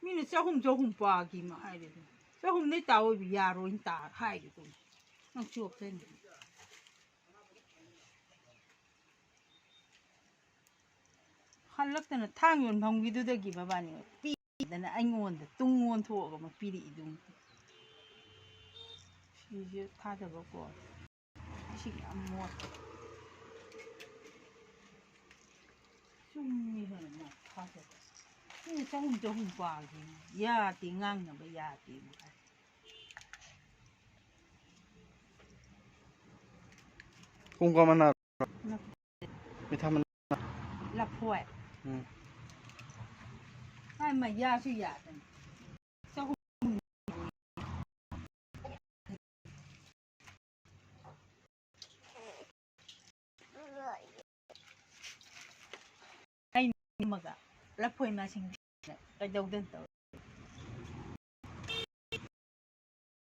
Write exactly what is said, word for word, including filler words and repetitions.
ꯃꯤꯅ ꯆꯍꯨꯝ, ꯆꯍꯨꯝ ꯄꯥꯒꯤ ꯑꯃ ꯍꯥꯏꯔꯦ ꯑꯗꯨꯝ꯫ ꯆꯍꯨꯝꯗꯩ ꯇꯥ ꯑꯣꯏꯕ ꯌꯥꯔꯣꯏꯅ ꯇꯥ ꯍꯥꯏꯔꯦ ꯑꯗꯨꯝ꯫ ꯅꯪ ꯆꯣꯞꯇꯅꯤ꯫ ꯍꯜꯂꯛꯇꯅ ꯊꯥꯡ ꯌꯣꯟꯐꯝꯒꯤꯗꯨꯗꯒꯤ ꯃꯕꯥꯅꯤ ꯄꯤꯗꯅ ꯑꯩꯉꯣꯟꯗ ꯇꯨꯡ ꯑꯣꯟꯊꯣꯛꯑꯒ ꯑꯃ ꯄꯤꯔꯛꯏꯗꯨ꯫ ꯁꯤꯁꯦ ꯊꯥꯖꯕꯀꯣ꯫ ꯏꯁꯤꯡ ꯌꯥꯝ ꯃꯣꯠꯄ꯫ ꯆꯨꯝꯃꯤ ꯍꯥꯏꯅ ꯃꯣꯠ ꯊꯥꯖꯕ꯫ ꯃꯤꯅ ꯆꯍꯨꯝ ꯆꯍꯨꯝ ꯄꯥꯒꯤ꯫ ꯌꯥꯗꯦ, ꯉꯥꯡꯅꯕ ꯌꯥꯗꯦ꯫ ꯀꯨꯝ ꯀꯃꯅ ꯃꯤꯊꯥ ꯃꯅꯥ꯫ ꯂꯐꯣꯏ꯫ ꯎꯝ꯫ ꯃꯥꯏ ꯃꯌꯥꯁꯨ ꯌꯥꯗꯅ꯫ ꯆꯍꯨꯝ꯫ ꯑꯩꯅ ꯑꯃꯒ ꯂꯐꯣꯏ ꯃꯁꯤꯡ ꯀꯩꯗꯧꯗꯅ ꯇꯧ?